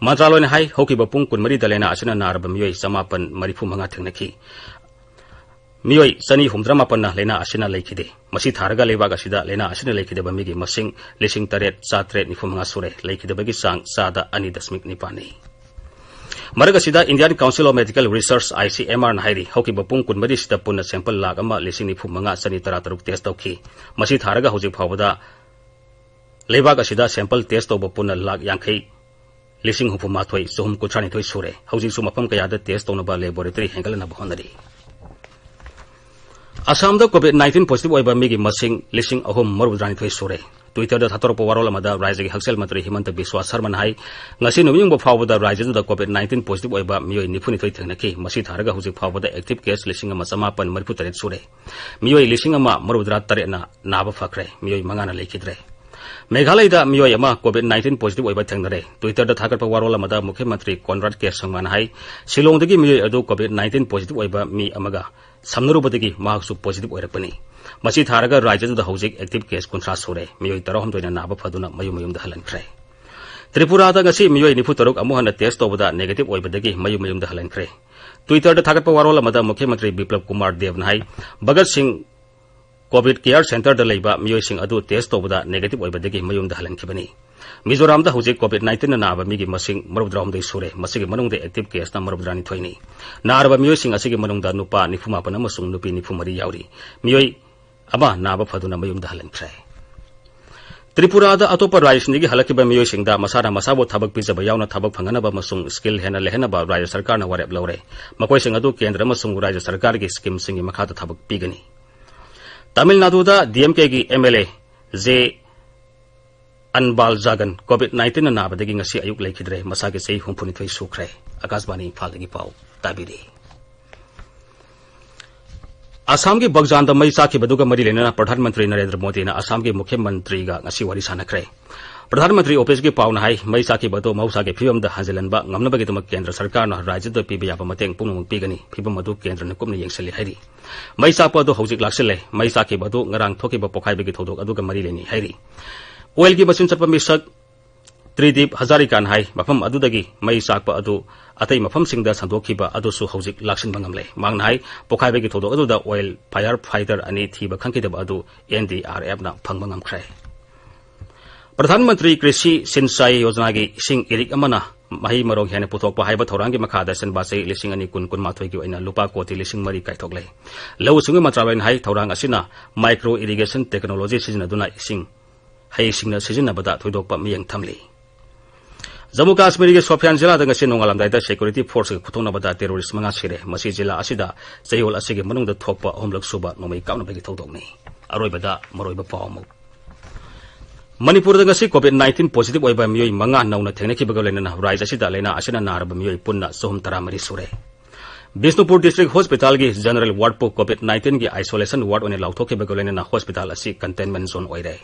ꯃꯟꯇ꯭ꯔꯥꯂꯣꯏꯅ ꯍꯥꯏ, ꯍꯧꯈꯤꯕ ꯄꯨꯡ ꯀꯨꯟꯃꯔꯤꯗ ꯂꯥꯏꯅꯥ ꯑꯁꯤꯅ ꯅꯥꯔꯕ ꯃꯤꯑꯣꯏ ꯆꯃꯥꯄꯟ ꯃꯔꯤꯐꯨ ꯃꯉꯥ ꯊꯦꯡꯅꯈꯤ꯫ ꯃꯤꯑꯣꯏ ꯆꯅꯤ ꯍꯨꯝꯗ꯭ꯔꯥ ꯃꯥꯄꯟꯅ ꯂꯥꯏꯅꯥ ꯑꯁꯤꯅ ꯂꯩꯈꯤꯗꯦ꯫ ꯃꯁꯤ ꯊꯥꯔꯒ ꯂꯩꯕꯥꯛ ꯑꯁꯤꯗ ꯂꯥꯏꯅꯥ ꯑꯁꯤꯅ ꯂꯩꯈꯤꯗꯕ ꯃꯤꯒꯤ ꯃꯁꯤꯡ ꯂꯤꯁꯤꯡ ꯇꯔꯦꯠ ꯆꯥꯇ꯭ꯔꯦꯠ ꯅꯤꯐꯨ ꯃꯉꯥ ꯁꯨꯔꯦ꯫ ꯂꯩꯈꯤꯗꯕꯒꯤ ꯆꯥꯡ ꯆꯥꯗ ꯑꯅꯤ ꯗꯁꯃꯤꯛ ꯅꯤꯄꯥꯟꯅꯤ꯫ ꯃꯔꯛ ꯑꯁꯤꯗ Indian Council of Medical Research, ICMRꯅ ꯍꯥꯏꯔꯤ, ꯍꯧꯈꯤꯕ ꯄꯨꯡ ꯀꯨꯟꯃꯔꯤꯁꯤꯗ ꯄꯨꯟꯅ sample ꯂꯥꯈ ꯑꯃ ꯂꯤꯁꯤꯡ ꯅꯤꯐꯨ ꯃꯉꯥ ꯆꯅꯤ ꯇꯔꯥ ꯇꯔꯨꯛ test ꯇꯧꯈꯤ꯫ ꯃꯁꯤ ꯊꯥꯔꯒ ꯍꯧꯖꯤꯛ ꯐꯥꯎꯕꯗ ꯂꯩꯕꯥꯛ ꯑꯁꯤꯗ sample test ꯇꯧꯕ ꯄꯨꯟꯅ ꯂꯥꯈ ꯌꯥꯡꯈꯩ ꯂꯤꯁꯤꯡ ꯍꯨꯝꯐꯨ ꯃꯥꯊꯣꯏ ꯆꯍꯨꯝ ꯀꯨꯟꯊ꯭ꯔꯥ ꯅꯤꯊꯣꯏ ꯁꯨꯔꯦ꯫ ꯍꯧꯖꯤꯛꯁꯨ ꯃꯐꯝ ꯀꯌꯥꯗ test ꯇꯧꯅꯕ laboratory ꯍꯦꯟꯒꯠꯅꯕ ꯍꯣꯠꯅꯔꯤ꯫ ꯑꯁꯥꯝꯗ COVID nineteen positive ꯑꯣꯏꯕ ꯃꯤꯒꯤ ꯃꯁꯤꯡ ꯂꯤꯁꯤꯡ ꯑꯍꯨꯝ ꯃꯧꯗ꯭ꯔꯥ ꯅꯤꯊꯣꯏ ꯁꯨꯔꯦ꯫ Twitterꯗ ꯊꯥꯗꯣꯔꯛꯄ ꯋꯥꯔꯣꯜ ꯑꯃꯗ ꯔꯥꯖ꯭ꯌꯒꯤ ꯍꯛꯁꯦꯜ ꯃꯟꯇ꯭ꯔꯤ ꯍꯤꯃꯟꯇ ꯕꯤꯁ꯭ꯋꯥ ꯁꯔꯃꯅ ꯍꯥꯏ, ꯉꯁꯤ ꯅꯨꯃꯤꯠꯌꯨꯡꯕ ꯐꯥꯎꯕꯗ ꯔꯥꯖ꯭ꯌꯗꯨꯗ COVID nineteen positive ꯑꯣꯏꯕ ꯃꯤꯑꯣꯏ ꯅꯤꯐꯨ ꯅꯤꯊꯣꯏ ꯊꯦꯡꯅꯈꯤ꯫ ꯃꯁꯤ ꯊꯥꯔꯒ ꯍꯧꯖꯤꯛ ꯐꯥꯎꯕꯗ active case ꯂꯤꯁꯤꯡ ꯑꯃ ꯆꯃꯥꯄꯟ ꯃꯔꯤꯐꯨ ꯇꯔꯦꯠ ꯁꯨꯔꯦ꯫ ꯃꯤꯑꯣꯏ ꯂꯤꯁꯤꯡ ꯑꯃ ꯃꯧꯗ꯭ꯔꯥ ꯇꯔꯦꯠꯅ ꯅꯥꯕ ꯐꯈ꯭ꯔꯦ꯫ ꯃꯤꯑꯣꯏ ꯃꯉꯥꯅ ꯂꯩꯈꯤꯗ꯭ꯔꯦ꯫ ꯃꯦꯘꯥꯂꯌꯗ ꯃꯤꯑꯣꯏ ꯑꯃ COVID nineteen positive ꯑꯣꯏꯕ ꯊꯦꯡꯅꯔꯦ꯫ Twitterꯗ ꯊꯥꯒꯠꯄ ꯋꯥꯔꯣꯜ ꯑꯃꯗ ꯃꯨꯈ꯭ꯌ ꯃꯟꯇ꯭ꯔꯤ ꯀꯣꯟꯔꯥꯗ ꯀꯦ ꯁꯪꯃꯥꯅ ꯍꯥꯏ, ꯁꯤꯂꯣꯡꯗꯒꯤ ꯃꯤꯑꯣꯏ ꯑꯗꯨ COVID nineteen positive ꯑꯣꯏꯕ ꯃꯤ ꯑꯃꯒ ꯁꯝꯅꯔꯨꯕꯗꯒꯤ ꯃꯍꯥꯛꯁꯨ positive ꯑꯣꯏꯔꯛꯄꯅꯤ꯫ ꯃꯁꯤ ꯊꯥꯔꯒ ꯔꯥꯖ꯭ꯌꯗꯨꯗ ꯍꯧꯖꯤꯛ active case ꯀꯨꯟꯊ꯭ꯔꯥ ꯁꯨꯔꯦ꯫ ꯃꯤꯑꯣꯏ ꯇꯔꯥꯍꯨꯝꯗꯣꯏꯅ ꯅꯥꯕ ꯐꯗꯨꯅ ꯃꯌꯨꯝ ꯃꯌꯨꯝꯗ ꯍꯜꯍꯟꯈ꯭ꯔꯦ꯫ ꯇ꯭ꯔꯤꯄꯨꯔꯥꯗ ꯉꯁꯤ ꯃꯤꯑꯣꯏ ꯅꯤꯐꯨ ꯇꯔꯨꯛ ꯑꯃꯨꯛ ꯍꯟꯅ test ꯇꯧꯕꯗ negative ꯑꯣꯏꯕꯗꯒꯤ ꯃꯌꯨꯝ ꯃꯌꯨꯝꯗ ꯍꯜꯍꯟꯈ꯭ꯔꯦ꯫ Twitter-ꯗ ꯊꯥꯒꯠꯄ ꯋꯥꯔꯣꯜ ꯑꯃꯗ ꯃꯨꯈ꯭ꯌ ꯃꯟꯇ꯭ꯔꯤ ꯕꯤꯄ꯭ꯂꯕ ꯀꯨꯃꯥꯔ ꯗꯦꯕꯅ ꯍꯥꯏ, ꯚꯒꯠ ꯁꯤꯡ ꯀꯣꯚꯤꯗ ꯀꯦꯌꯔ ꯁꯦꯟꯇꯔꯗ ꯂꯩꯕ ꯃꯤꯑꯣꯏꯁꯤꯡ ꯑꯗꯨ ꯇꯦꯁ ꯇꯧꯕꯗ ꯅꯦꯒꯦꯇꯤꯚ ꯑꯣꯏꯕꯗꯒꯤ ꯃꯌꯨꯝꯗ ꯍꯜꯍꯟꯈꯤꯕꯅꯤ꯫ ꯃꯤꯖꯣꯔꯥꯝꯗ ꯍꯧꯖꯤꯛ ꯀꯣꯚꯤꯗ ꯅꯥꯏꯟꯇꯤꯟꯅ ꯅꯥꯕ ꯃꯤꯒꯤ ꯃꯁꯤꯡ ꯃꯔꯤꯐꯨꯇꯔꯥꯍꯨꯝꯗꯣꯏ ꯁꯨꯔꯦ꯫ ꯃꯁꯤꯒꯤ ꯃꯅꯨꯡꯗ ꯑꯦꯛꯇꯤꯚ ꯀꯦꯁꯅ ꯃꯔꯤꯐꯨꯇꯔꯥꯅꯤꯊꯣꯏꯅꯤ꯫ ꯅꯥꯔꯕ ꯃꯤꯑꯣꯏꯁꯤꯡ ꯑꯁꯤꯒꯤ ꯃꯅꯨꯡꯗ ꯅꯨꯄꯥ ꯅꯤꯐꯨꯃꯥꯄꯟ ꯑꯃꯁꯨꯡ ꯅꯨꯄꯤ ꯅꯤꯐꯨꯃꯔꯤ ꯌꯥꯎꯔꯤ꯫ ꯃꯤꯑꯣꯏ ꯑꯃ ꯅꯥꯕ ꯐꯗꯨꯅ ꯃꯌꯨꯝꯗ ꯍꯜꯍꯟꯈ꯭ꯔꯦ꯫ ꯇ꯭ꯔꯤꯄꯨꯔꯥꯗ ꯑꯇꯣꯞꯄ ꯔꯥꯖ꯭ꯌꯁꯤꯡꯗꯒꯤ ꯍꯜꯂꯛꯈꯤꯕ ꯃꯤꯑꯣꯏꯁꯤꯡꯗ ꯃꯁꯥꯅ ꯃꯁꯥꯕꯨ ꯊꯕꯛ ꯄꯤꯖꯕ ꯌꯥꯎꯅ ꯊꯕꯛ ꯐꯪꯍꯟꯅꯕ ꯑꯃꯁꯨꯡ ꯁ꯭ꯀꯤꯜ ꯍꯦꯟꯅ ꯂꯩꯍꯟꯅꯕ ꯔꯥꯖ꯭ꯌ ꯁꯔꯀꯥꯔꯅ ꯋꯥꯔꯦꯞ ꯂꯧꯔꯦ꯫ ꯃꯈꯣꯏꯁꯤꯡ ꯑꯗꯨ ꯀꯦꯟꯗ꯭ꯔ ꯑꯃꯁꯨꯡ ꯔꯥꯖ꯭ꯌ ꯁꯔꯀꯥꯔꯒꯤ ꯁ꯭ꯀꯤꯝꯁꯤꯡꯒꯤ ꯃꯈꯥꯗ ꯊꯕꯛ ꯄꯤꯒꯅꯤ꯫ ꯇꯥꯃꯤꯜ ꯅꯥꯗꯨꯗ ꯗꯤ ꯑꯦꯝ ꯀꯦꯒꯤ M L A J Anbalagan COVID ꯅꯥꯏꯟꯇꯤꯟꯅ ꯅꯥꯕꯗꯒꯤ ꯉꯁꯤ ꯑꯌꯨꯛ ꯂꯩꯈꯤꯗ꯭ꯔꯦ꯫ ꯃꯁꯥꯒꯤ ꯆꯍꯤ ꯍꯨꯝꯐꯨꯅꯤꯊꯣꯏ ꯁꯨꯈ꯭ꯔꯦ꯫ ꯑꯀꯥꯁꯕꯥꯅꯤ ꯏꯝꯐꯥꯜꯗꯒꯤ ꯄꯥꯎ ꯇꯥꯕꯤꯔꯤ꯫ ꯑꯁꯥꯝꯒꯤ ꯕꯒꯖꯥꯟꯗ ꯃꯩ ꯆꯥꯛꯈꯤꯕꯗꯨꯒ ꯃꯔꯤ ꯂꯩꯅꯅ ꯄ꯭ꯔꯙꯥꯟ ꯃꯟꯇ꯭ꯔꯤ ꯅꯔꯦꯟꯗ꯭ꯔ ꯃꯣꯗꯤꯅ ꯑꯁꯥꯝꯒꯤ ꯃꯨꯈ꯭ꯌ ꯃꯟꯇ꯭ꯔꯤꯒ ꯉꯁꯤ ꯋꯥꯔꯤ ꯁꯥꯟꯅꯈ꯭ꯔꯦ꯫ ꯄ꯭ꯔꯙꯥꯟ ꯃꯟꯇ꯭ꯔꯤ ꯑꯣꯐꯤꯁꯀꯤ ꯄꯥꯎꯅ ꯍꯥꯏ, ꯃꯩ ꯆꯥꯛꯈꯤꯕ ꯑꯗꯨ ꯃꯍꯧꯁꯥꯒꯤ ꯐꯤꯕꯝꯗ ꯍꯟꯖꯤꯜꯍꯟꯕ ꯉꯝꯅꯕꯒꯤꯗꯃꯛ ꯀꯦꯟꯗ꯭ꯔ ꯁꯔꯀꯥꯔꯅ ꯔꯥꯖ꯭ꯌꯗ ꯄꯤꯕ ꯌꯥꯕ ꯃꯇꯦꯡ ꯄꯨꯝꯅꯃꯛ ꯄꯤꯒꯅꯤ꯫ ꯐꯤꯕꯝ ꯑꯗꯨ ꯀꯦꯟꯗ꯭ꯔꯅ ꯀꯨꯞꯅ ꯌꯦꯡꯁꯤꯜꯂꯤ ꯍꯥꯏꯔꯤ꯫ ꯃꯩ ꯆꯥꯛꯄ ꯑꯗꯨ ꯍꯧꯖꯤꯛ ꯂꯥꯛꯁꯤꯜꯂꯦ꯫ ꯃꯩ ꯆꯥꯛꯈꯤꯕ ꯑꯗꯨ ꯉꯔꯥꯡ ꯊꯣꯛꯈꯤꯕ ꯄꯣꯈꯥꯏꯕꯒꯤ ꯊꯧꯗꯣꯛ ꯑꯗꯨꯒ ꯃꯔꯤ ꯂꯩꯅꯩ ꯍꯥꯏꯔꯤ꯫ ꯑꯣꯏꯜꯒꯤ ꯃꯆꯤꯟ ꯆꯠꯄ ꯃꯤꯁꯛ ꯇ꯭ꯔꯤꯗꯤꯞ ꯍꯖꯥꯔꯤꯀꯥꯟ ꯍꯥꯏ, ꯃꯐꯝ ꯑꯗꯨꯗꯒꯤ ꯃꯩ ꯆꯥꯛꯄ ꯑꯗꯨ ꯑꯇꯩ ꯃꯐꯝꯁꯤꯡꯗ ꯁꯟꯗꯣꯛꯈꯤꯕ ꯑꯗꯨꯁꯨ ꯍꯧꯖꯤꯛ ꯂꯥꯛꯁꯤꯟꯕ ꯉꯝꯂꯦ꯫ ꯃꯍꯥꯛꯅ ꯍꯥꯏ, ꯄꯣꯈꯥꯏꯕꯒꯤ ꯊꯧꯗꯣꯛ ꯑꯗꯨꯗ ꯑꯣꯏꯜ ꯐꯥꯌꯔ ꯐꯥꯏꯇꯔ ꯑꯅꯤ ꯊꯤꯕ ꯈꯪꯈꯤꯗꯕ ꯑꯗꯨ ꯑꯦꯟ ꯗꯤ ꯑꯥꯔ ꯑꯦꯐꯅ ꯐꯪꯕ ꯉꯝꯈ꯭ꯔꯦ꯫ ꯄ꯭ꯔꯙꯥꯟ ꯃꯟꯇ꯭ꯔꯤ ꯀ꯭ꯔꯤꯁꯤ ꯁꯤꯟꯆꯥꯏ ꯌꯣꯖꯅꯥꯒꯤ ꯏꯁꯤꯡ ꯏꯔꯤꯛ ꯑꯃꯅ ꯃꯍꯩ ꯃꯔꯣꯡ ꯍꯦꯟꯅ ꯄꯨꯊꯣꯛꯄ ꯍꯥꯏꯕ ꯊꯧꯔꯥꯡꯒꯤ ꯃꯈꯥꯗ ꯁꯤꯟꯕ ꯆꯍꯤ ꯂꯤꯁꯤꯡ ꯑꯅꯤ ꯀꯨꯟ ꯀꯨꯟꯃꯥꯊꯣꯏꯒꯤ ꯑꯣꯏꯅ ꯂꯨꯄꯥ ꯀꯣꯇꯤ ꯂꯤꯁꯤꯡ ꯃꯔꯤ ꯀꯥꯏꯊꯣꯛꯂꯦ꯫ ꯂꯧꯎ ꯁꯤꯡꯎ ꯃꯟꯇ꯭ꯔꯥꯂꯌꯅ ꯍꯥꯏ, ꯊꯧꯔꯥꯡ ꯑꯁꯤꯅ ꯃꯥꯏꯀ꯭ꯔꯣ ꯏꯔꯤꯒꯦꯁꯟ ꯇꯦꯛꯅꯣꯂꯣꯖꯤ ꯁꯤꯖꯤꯟꯅꯗꯨꯅ ꯏꯁꯤꯡ ꯍꯩꯁꯤꯡꯅ ꯁꯤꯖꯤꯟꯅꯕꯗ ꯊꯣꯏꯗꯣꯛꯄ ꯃꯤꯠꯌꯦꯡ ꯊꯝꯂꯤ꯫ ꯖꯝꯃꯨ ꯀꯥꯁꯃꯤꯔꯒꯤ ꯁꯣꯐꯤꯌꯥꯟ ꯖꯤꯂꯥꯗ ꯉꯁꯤ ꯅꯣꯡꯉꯥꯜꯂꯝꯗꯥꯏꯗ ꯁꯦꯀ꯭ꯌꯨꯔꯤꯇꯤ ꯐꯣꯔꯁꯀ ꯈꯨꯠꯊꯣꯛꯅꯕꯗ ꯇꯦꯔꯣꯔꯤꯁ ꯃꯉꯥ ꯁꯤꯔꯦ꯫ ꯃꯁꯤ ꯖꯤꯂꯥ ꯑꯁꯤꯗ ꯆꯌꯣꯜ ꯑꯁꯤꯒꯤ ꯃꯅꯨꯡꯗ ꯊꯣꯛꯄ ꯑꯍꯨꯝꯂꯛ ꯁꯨꯕ ꯅꯣꯡꯃꯩ ꯀꯥꯞꯅꯕꯒꯤ ꯊꯧꯗꯣꯛꯅꯤ꯫ ꯑꯔꯣꯏꯕꯗ ꯃꯔꯨꯑꯣꯏꯕ ꯄꯥꯎ ꯑꯃꯨꯛ꯫ ꯃꯅꯤꯄꯨꯔꯗ ꯉꯁꯤ ꯀꯣꯚꯤꯗ ꯅꯥꯏꯟꯇꯤꯟ ꯄꯣꯖꯤꯇꯤꯚ ꯑꯣꯏꯕ ꯃꯤꯑꯣꯏ ꯃꯉꯥ ꯅꯧꯅ ꯊꯦꯡꯅꯈꯤꯕꯒ ꯂꯣꯏꯅꯅ ꯔꯥꯖ꯭ꯌ ꯑꯁꯤꯗ ꯂꯥꯏꯅꯥ ꯑꯁꯤꯅ ꯅꯥꯔꯕ ꯃꯤꯑꯣꯏ ꯄꯨꯟꯅ ꯆꯍꯨꯝ ꯇꯔꯥꯃꯔꯤ ꯁꯨꯔꯦ꯫ ꯕꯤꯁꯅꯨꯄꯨꯔ ꯗꯤꯁꯇ꯭ꯔꯤꯛ ꯍꯣꯁꯄꯤꯇꯥꯜꯒꯤ ꯖꯦꯅꯔꯦꯜ ꯋꯥꯔꯗꯄꯨ ꯀꯣꯚꯤꯗ ꯅꯥꯏꯟꯇꯤꯟꯒꯤ ꯑꯥꯏꯁꯣꯂꯦꯁꯟ ꯋꯥꯔꯗ ꯑꯣꯏꯅ ꯂꯥꯎꯊꯣꯛꯈꯤꯕꯒ ꯂꯣꯏꯅꯅ ꯍꯣꯁꯄꯤꯇꯥꯜ ꯑꯁꯤ ꯀꯟꯇꯦꯟꯃꯦꯟ ꯖꯣꯟ ꯑꯣꯏꯔꯦ꯫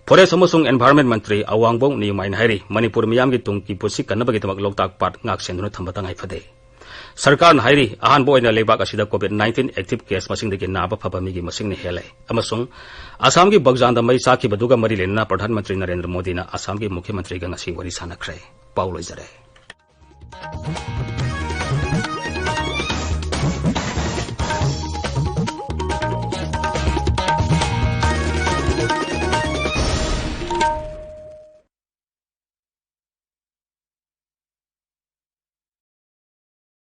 ꯐꯣꯔꯦꯁ ꯑꯃꯁꯨꯡ ꯑꯦꯟꯚꯥꯏꯔꯟꯃꯦꯟ ꯃꯟꯇ꯭ꯔꯤ ꯑꯋꯥꯡꯕꯧ ꯅꯤꯌꯨꯃꯥꯏꯅ ꯍꯥꯏꯔꯤ, ꯃꯅꯤꯄꯨꯔ ꯃꯤꯌꯥꯝꯒꯤ ꯇꯨꯡꯒꯤ ꯄꯨꯟꯁꯤ ꯀꯟꯅꯕꯒꯤꯗꯃꯛ ꯂꯣꯛꯇꯥꯛ ꯄꯥꯠ ꯉꯥꯛ ꯁꯦꯟꯗꯨꯅ ꯊꯝꯕ ꯇꯉꯥꯏ ꯐꯗꯦ꯫ ꯁꯔꯀꯥꯔꯅ ꯍꯥꯏꯔꯤ, ꯑꯍꯥꯟꯕ ꯑꯣꯏꯅ ꯂꯩꯕꯥꯛ ꯑꯁꯤꯗ ꯀꯣꯚꯤꯗ ꯅꯥꯏꯟꯇꯤꯟ ꯑꯦꯛꯇꯤꯚ ꯀꯦꯁ ꯃꯁꯤꯡꯗꯒꯤ ꯅꯥꯕ ꯐꯕ ꯃꯤꯒꯤ ꯃꯁꯤꯡꯅ ꯍꯦꯜꯂꯦ ꯑꯃꯁꯨꯡ ꯑꯁꯥꯝꯒꯤ ꯕꯒꯖꯥꯟꯗ ꯃꯩ ꯆꯥꯛꯈꯤꯕꯗꯨꯒ ꯃꯔꯤ ꯂꯩꯅꯅ ꯄ꯭ꯔꯙꯥꯟ ꯃꯟꯇ꯭ꯔꯤ ꯅꯔꯦꯟꯗ꯭ꯔ ꯃꯣꯗꯤꯅ ꯑꯁꯥꯝꯒꯤ ꯃꯨꯈ꯭ꯌ ꯃꯟꯇ꯭ꯔꯤꯒ ꯉꯁꯤ ꯋꯥꯔꯤ ꯁꯥꯟꯅꯈ꯭ꯔꯦ꯫ ꯄꯥꯎ ꯂꯣꯏꯖꯔꯦ꯫